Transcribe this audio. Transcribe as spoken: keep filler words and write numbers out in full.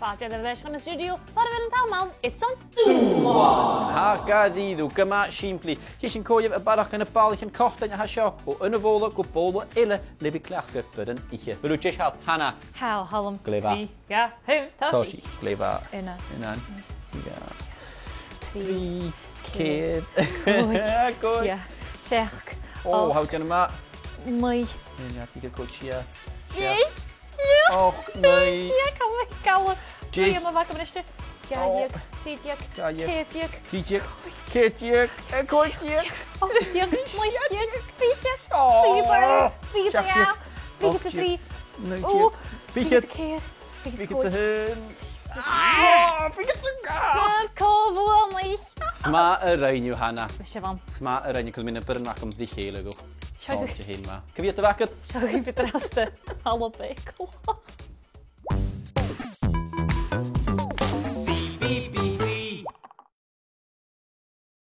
Fàilte air ais chun an stiùidio, far a bheil an t-àm ann, it's on. Tha, gu dearbh, gu math sìmplidh. Chì sinn cò gheibh a' bharrachd anns na bàllaichean còmhdhail a tha seo, o aon bhobhla gu bobhla eile, le bhith a' cleachdadh bioran ithe. A bheil thu deas, a Hannah? Tha, thalla. Glè mhath. Trì, dhà, aon, tòisich. Tòisich, glè mhath. Aon. Aon. Dhà. Trì. Trì. Ceithir. Còig. Còig. Sia. Seachd. O, tha thu a' dèanamh math. Naoi. Naoi, deich, còig, sia. Sia. Deich. Ochd, naoi. Deich, coma, coma. Deich. Naoi, am bàta a-nis. Dhà dheug, trì deug, ceithir deug. Trì deug, ceithir deug, eh, còig deug. Ochd deug, naoi deug, deich deug. O. Trì deug, trì deug, seachd deug, trì deug, ochd deug, trì. Naoi deug. O, fichead. Fichead. Fichead 's a h-aon. Ah, fichead 's a dhà. Cò bhuannaich? 'S math a rinn thu, Hannah. Mise bhon. 'S math a rinn thu, cò mheud a bhioran a th' agam ri chèile dhut. Seo. Seo thu fhèin math. Cò mheud a bh' agad? Seo thu fhèin an-dràsta. Thalla beag.